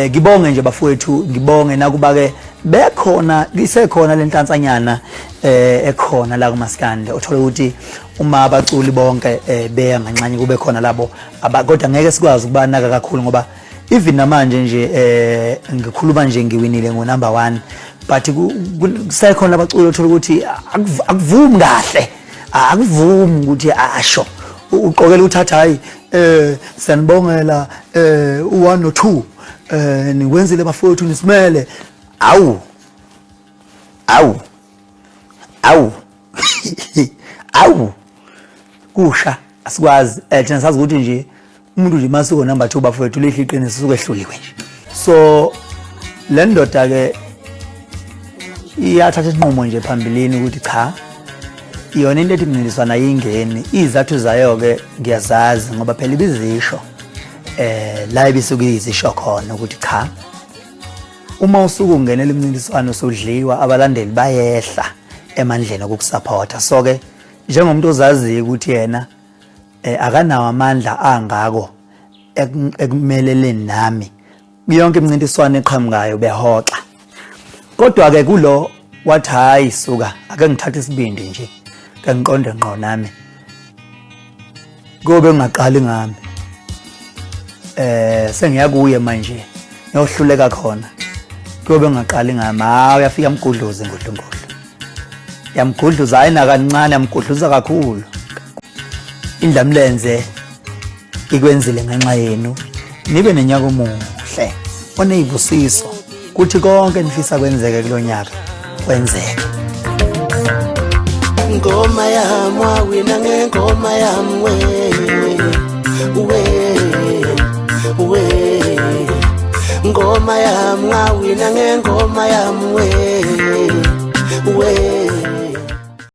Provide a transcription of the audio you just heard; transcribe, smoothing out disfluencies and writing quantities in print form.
Ngibonge nje bafowethu, ngibonge nakuba ke bekhona, isekhona lenhlansanyana ekhona la kumaskandi, othola ukuthi uma abaculi bonke beya nganxanye kube khona labo, kodwa ngeke sikwazi ukubanaka kakhulu ngoba even namanje nje ngikhuluma nje ngiwinile ngo number 1, but kusekhona abaculi othola ukuthi akuvumi kahle, akuvumi ukuthi asho uqokela uthatha, hayi, siyanibongela, u1 no 2, nikwenzile bafowethu, nisimele. Awu awu awu awu, kusha asikwazi. Thina sazi ukuthi nje umuntu nje masuko number 2 bafowethu, lihle iqiniso, suke ehluliwe nje. So le ndoda ke iyathatha isinqumo nje phambilini ukuthi cha, iyona into ethi mncintiswana ayingeni. Izathu zayo ke ngiyazazi ngoba phela ibizisho la ibisuke izisho khona ukuthi cha, uma usuke ungenela imncintiswano usudliwa, abalandeli bayehla emandleni okukusupporta. So ke njengomuntu ozaziyo ukuthi yena akanawo amandla angako ekumeleleni nami yonke imincintiswano eqhamukayo behoxa, kodwa ke kulo wathi hayi suka, ake ngithathe isibindi nje ke ngiqonde ngqo nami, kobe ngingaqali ngami, sengiyakuye manje ngiyohluleka khona, kuyobe ngingaqali ngami. Hawu, yafika mgudluze ngudlungudlu, yamgudluza, hayi nakancane, yamgudluza kakhulu. Indlamlenze ikwenzile ngenxa yenu, nibe nenyaka omuhle oneyibusiso, kuthi konke nifisa kwenzeke kulonyaka kwenzeke. Ngoma yami wawina ngengoma yami, we we we, ngoma yami ngawina ngengoma yami, we.